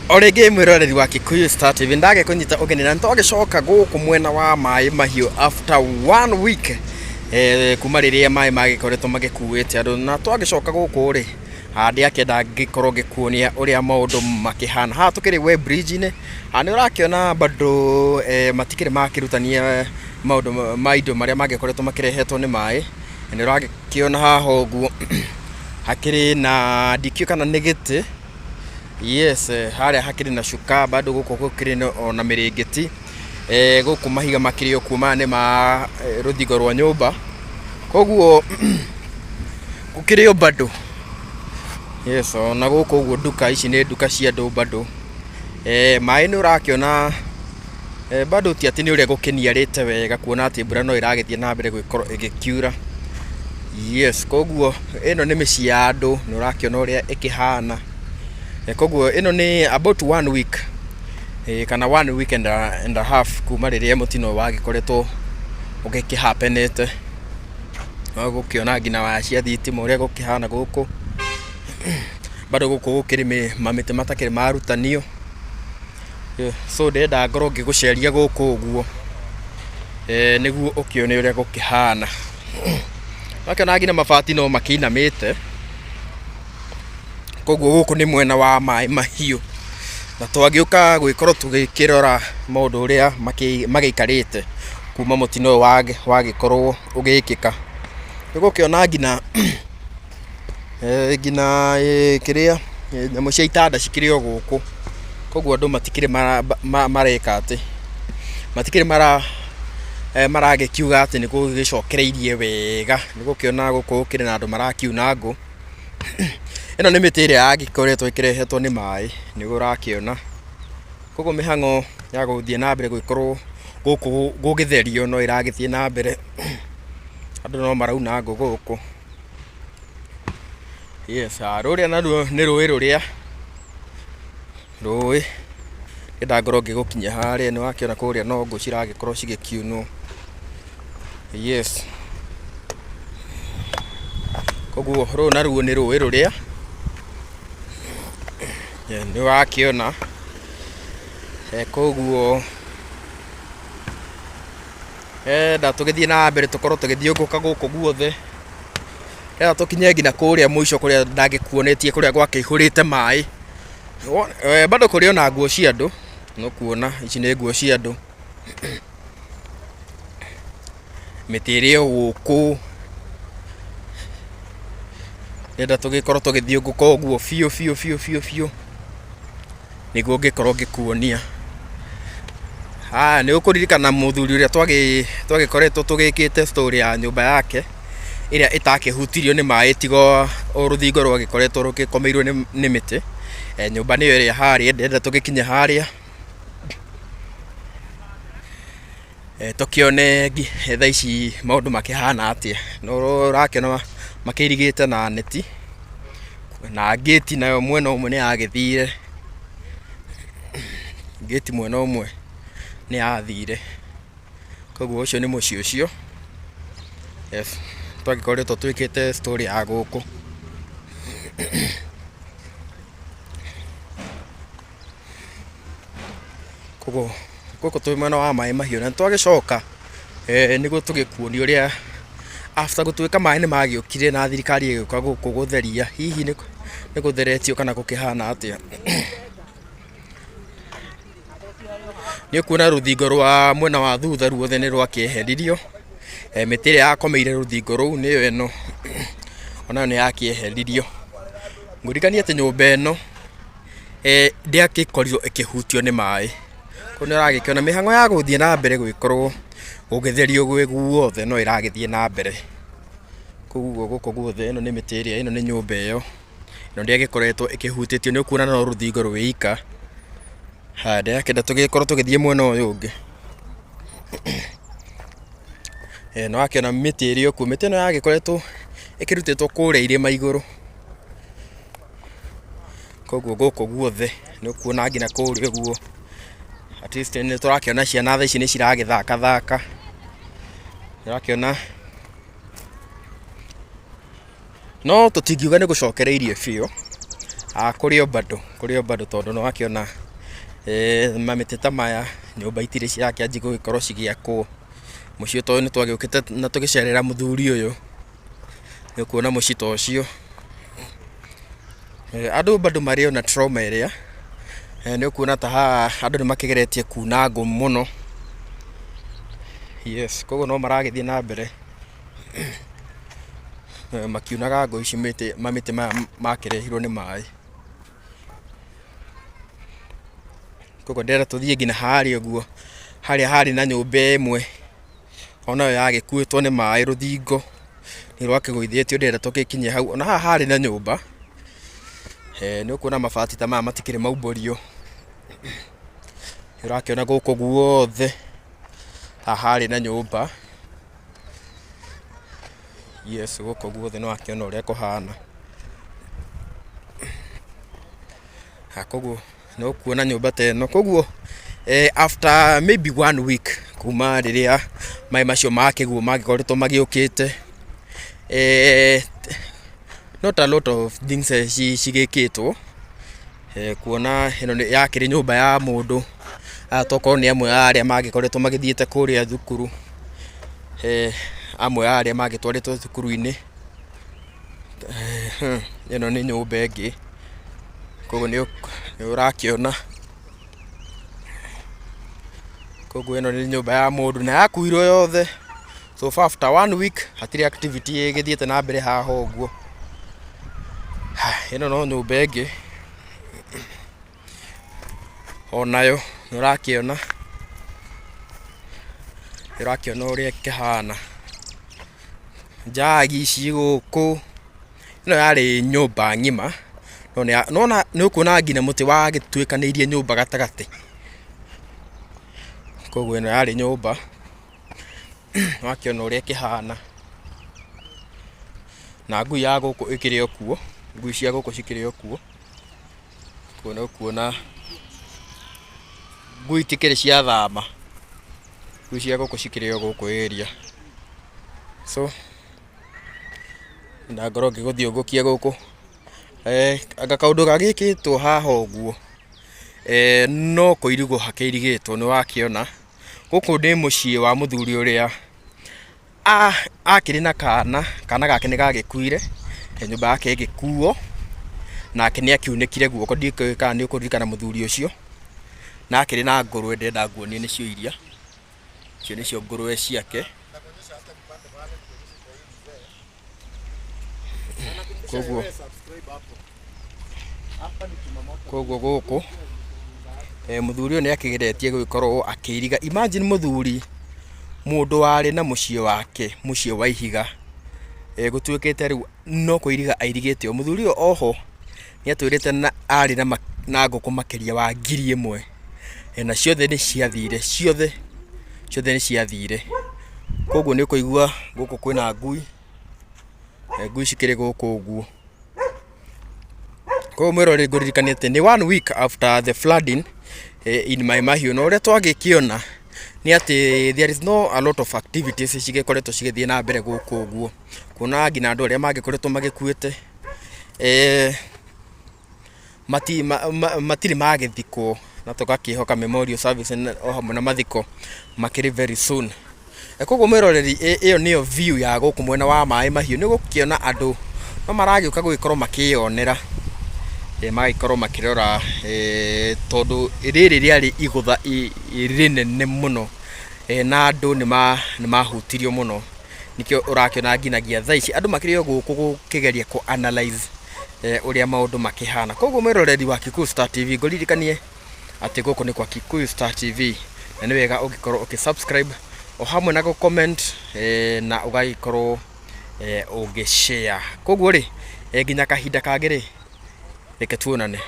O rĩngĩ mwĩroreri wa Kikuyu Star TV ndagĩkũnyita ũgeni na nĩtwagĩcoka gũkũ mwena wa maĩ mahiũ after one week, kuma rĩrĩa maĩ magĩkoretwo magĩkuĩte andũ. Na twagĩcoka gũkũ rĩ, ndĩrakĩenda ngĩkorwo ngĩkuonia ũrĩa maũndũ makĩhana. Haha tũkĩrĩ Way Bridge-inĩ, nĩ ũrakĩona bado matikĩrĩ makĩrutania maũndũ ma indo marĩa magĩkoretwo makĩrehetwo nĩ maĩ. Nĩ ũrakĩona haha ũguo hakĩrĩ na ndikĩũĩ kana nĩ gĩtĩ. Yes, harĩa hakĩrĩ na cuka bado gũkũ gũkĩrĩ ona mĩrĩngĩti. Gũkũ mahiga makĩrĩ o kuo maya nĩ ma rũthingo rwa nyũmba. Koguo gũkĩrĩ o bado. Yes, ona gũkũ ũguo nduka ici nĩ nduka cia andũ bado. Maĩ nĩ ũrakĩona bado ti atĩ nĩ ũrĩa gũkĩniarĩte wega kuona atĩ mbura no ĩragĩthiĩ na mbere gũgĩkorwo ĩgĩkiura. Yes, koguo ĩno nĩ mĩciĩ ya andũ, nĩ ũrakĩona ũrĩa ĩkĩhana. Koguo ĩno nĩ about one week kana one week and a half kuma rĩrĩa mũtino ũyũ wagĩkoretwo ũgĩkĩ happen ĩte. No ũgũkĩona nginya waya cia thitima ũrĩa gũkĩhana gũkũ. Bado gũkũ gũkĩrĩ mamĩtĩ matakĩrĩ marutanio. So ndĩrenda ngorwo ngĩgũceria gũkũ ũguo nĩguo ũkĩone ũrĩa gũkĩhana. Ũrakĩona nginya mabati no makĩinamĩte, koguo gũkũ nĩ mwena wa maĩ mahiũ. Na twagĩũka gũgĩkorwo tũgĩkĩrora maũndũ ũrĩa magĩikarĩte kuma mũtino ũyũ wagĩkorwo ũgĩkĩka. Nĩ ũgũkĩona nginya nginya kĩrĩa nyamũ cia itanda cikĩrĩ o gũkũ. Koguo andũ matikĩrĩ mareka atĩ, matikĩrĩ maragĩkiuga atĩ nĩ gũgĩcokereirie wega. Nĩ ũgũkĩona gũkũ gũkĩrĩ na andũ marakiuna ngũ. Ĩno nĩ mĩtĩ ĩrĩa yagĩkoretwo ĩkĩrehetwo nĩ maĩ, nĩguo ũrakĩona. Koguo mĩhang'o ya gũthiĩ na mbere gũgĩkorwo gũkũ gũgĩtherio no ĩragĩthiĩ na mbere. Andũ no marauna ngũ gũkũ. Yes, rũrĩa naruo nĩ rũĩ rũrĩa, rũĩ ndĩrenda ngorwo ngĩgũkinyia harĩa, nĩ wakĩona kũrĩa no ngũ ciragĩkorwo cigĩkiunwo. Yes, koguo rũrũ naruo nĩ rũĩ rũrĩa, nĩ ũrakĩona, koguo enda tũgĩthiĩ na mbere tũkorwo tũgĩthiũngũka gũkũ guothe, nĩgetha tũkinye nginya kũrĩa mũico kũrĩa ndagĩkuonetie kũrĩa gwakĩihũrĩte maĩ. Bado kũrĩ ona nguo cia andũ, nĩ ũkuona ici nĩ nguo cia andũ, mĩtĩ ĩrĩ o gũkũ, ndĩrenda tũgĩkorwo tũgĩthiũngũka ũguo biũ biũ biũ biũ biũ. Nĩguo ngĩkorwo ngĩkuonia. Haya nĩ ũkũririkana mũthuri ũrĩa twagĩkoretwo tũgĩkĩte story ya nyũmba yake ĩrĩa ĩtakĩhutirio nĩ maĩ tiga o rũthingo rwagĩkoretwo rũgĩkomeirwo nĩ mĩtĩ. Nyũmba nĩyo ĩrĩa harĩa, ndĩrenda tũgĩkinye harĩa tũkĩone thaa ici maũndũ makĩhana atĩa. Nĩ ũrakĩona makĩirigĩte na neti. Na ngĩti nayo mwena ũmwe nĩ yagĩthire, ngĩti mwena ũmwe nĩ yathire, koguo ũcio nĩ mũciĩ ũcio, yes, twagĩkoretwo twĩkĩte story ya gũkũ. Koguo gũkũ twĩ mwena wa maĩ mahiũ na nĩtwagĩcoka nĩguo tũgĩkuonie ũrĩa after gũtuĩka maĩ nĩ magĩũkire na thirikari ĩgĩũka gũkũ gũtheria, hihi nĩ gũtheretio kana gũkĩhana atĩa. Nĩ ũkuona rũthingo rwa mwena wa thutha ruothe nĩ rwakĩeheririo, mĩtĩ ĩrĩa yakomeire rũthingo rũu nĩyo ĩno, onayo nĩ yakĩeheririo. Ngũririkanie atĩ nyũmba ĩno ndĩagĩkorirwo ĩkĩhutio nĩ maĩ. Koguo nĩ ũragĩkĩona mĩhang'o ya gũthiĩ na mbere gũgĩkorwo gũgĩtherio gwĩ guothe no ĩragĩthiĩ na mbere. Koguo gũkũ guothe ĩno nĩ mĩtĩ ĩrĩa, ĩno nĩ nyũmba ĩyo, ĩno ndĩagĩkoretwo ĩkĩhutĩtio nĩ ũkuona no rũthingo rwĩ ika. Haya ndĩrakĩenda tũgĩkorwo tũgĩthiĩ mwena ũyũ ũngĩ. Nĩ wakĩona mĩtĩ ĩrĩ o kuo, mĩtĩ ĩno yagĩkoretwo ĩkĩrutĩtwo kũrĩa irĩma igũrũ. Koguo gũkũ guothe nĩ ũkuona nginya kũrĩa ũguo, at least nĩ tũrakĩona ciana thaa ici nĩ ciragĩthaka thaka, nĩ ũrakĩona, no tũtingiuga nĩ gũcokereirie biũ, Kũrĩ o bado, kũrĩ o bado tondũ nĩ wakĩona mamĩtĩ ta maya nyũmba itirĩ cirakĩanjia gũgĩkorwo cigĩakwo. Mũciĩ ta ũyũ nĩ twagĩũkĩte na tũgĩcerera mũthuri ũyũ, nĩ ũkuona mũciĩ ta ũcio. Andũ bado marĩ o na trauma ĩrĩa, nĩ ũkuona ta haha andũ nĩ makĩgeretie kuna ngũ mũno. Yes, koguo no maragĩthiĩ na mbere makiunaga ngũ ici mĩtĩ mamĩtĩ maya makĩrehirwo nĩ maĩ. Koguo ndĩrenda tũthiĩ nginya harĩa ũguo, harĩa harĩ na nyũmba ĩmwe, onayo yagĩkuĩtwo nĩ maĩ rũthingo nĩ rwakĩgũithĩtio ndĩrenda tũgĩkinye hau. Ona haha harĩ na nyũmba, nĩ ũkuona mabati ta maya matikĩrĩ maumbũrio. Nĩ ũrakĩona gũkũ guothe haha harĩ na nyũmba. Yes, gũkũ guothe nĩ wakĩona ũrĩa kũhana. Koguo nĩ ũkuona nyũmba ta ĩno. Koguo after maybe one week kuma rĩrĩa maĩ macio ma kĩguũ magĩkoretwo magĩũkĩte, not a lot of things cigĩkĩtwo. Kuona ĩno yakĩrĩ nyũmba ya mũndũ, aya tokorwo nĩ amwe a arĩa magĩkoretwo magĩthiĩte kũrĩa thukuru, amwe a arĩa magĩtwarĩtwo thukuru-inĩ. Ĩno nĩ nyũmba ĩngĩ, koguo nĩ ũrakĩona, koguo ĩno nĩ nyũmba ya mũndũ na yakuirwo yothe. So far after one week hatirĩ activity ĩgĩthiĩte na mbere haha ũguo. Ĩno no nyũmba ĩngĩ onayo nĩ ũrakĩona, nĩ ũrakĩona ũrĩa ĩkĩhana. Njagi ici gũkũ, ĩno yarĩ nyũmba ng'ima, nĩwona nĩ ũkuona nginya mũtĩ wagĩtuĩkanĩirie nyũmba gatagatĩ. Koguo ĩno yarĩ nyũmba. Wakĩona ũrĩa ĩkĩhana, na ngui ya gũkũ ĩkĩrĩ o kuo, ngui cia gũkũ cikĩrĩ o kuo, koguo nĩ ũkuona ngui itikĩrĩ ciathama, ngui cia gũkũ cikĩrĩ o gũkũ area. So ndangorwo ngĩgũthiũngũkia gũkũ, anga kaũndũ gagĩkĩtwo haha ũguo, no kũirigwo hakĩirigĩtwo nĩ wakĩona. Gũkũ nĩ mũciĩ wa mũthuri ũrĩa akĩrĩ na kana, kana gake nĩ gagĩkuire, nyũmba yake ĩgĩkuo, nake nĩ akiunĩkire guoko, ndiũĩ kana nĩ ũkũririkana mũthuri ũcio, na akĩrĩ na ngũrwe ndĩrenda nguonie nĩcio iria, icio nĩcio ngũrwe ciake. Koguo koguo gũkũ mũthuri ũyũ nĩ akĩgeretie gũgĩkorwo akĩiriga. Imagine mũthuri mũndũ warĩ na mũciĩ wake, mũciĩ wa ihiga, gũtuĩkĩte rĩu no kũiriga airigĩte ũũ. Mũthuri ũyũ oho nĩ atwĩrĩte arĩ na ngũkũ makĩria wa 1000 na ciothe nĩ ciathire, ciothe, ciothe nĩ ciathire. Koguo nĩ ũkũigua gũkũ kwĩna ngui, ngui cikĩrĩ gũkũ ũguo. Koguo mwĩroreri ngũririkanie atĩ nĩ one week after the flooding in Mai Mahiũ, na ũrĩa twagĩkĩona nĩ atĩ there is no a lot of activities cigĩkoretwo cigĩthiĩ na mbere gũkũ ũguo, kuona nginya andũ arĩa magĩkoretwo magĩkuĩte matirĩ magĩthikwo na tũgakĩhoka memorial service o hamwe na mathiko makĩrĩ very soon. Koguo mwĩroreri ĩyo nĩyo view ya gũkũ mwena wa Maĩ Mahiũ, nĩ ũgũkĩona andũ no maragĩũka gũgĩkorwo makĩyonera, magagĩkorwo makĩrora tondũ rĩrĩ rĩarĩ igũtha rĩnene mũno na andũ nĩ mahutirio mũno. Nĩkĩo ũrakĩona nginyagia thaa ici andũ makĩrĩ o gũkũ gũkĩgeria kũ analyze ũrĩa maũndũ makĩhana. Koguo mwĩroreri wa Kikuyu Star TV ngũririkanie atĩ gũkũ nĩ kwa Kikuyu Star TV na nĩ wega ũngĩkorwo ũkĩ subscribe o hamwe na gũ comment na ũgagĩkorwo ũgĩ share. Koguo rĩ, nginya kahinda kangĩ rĩ, reke tuonane.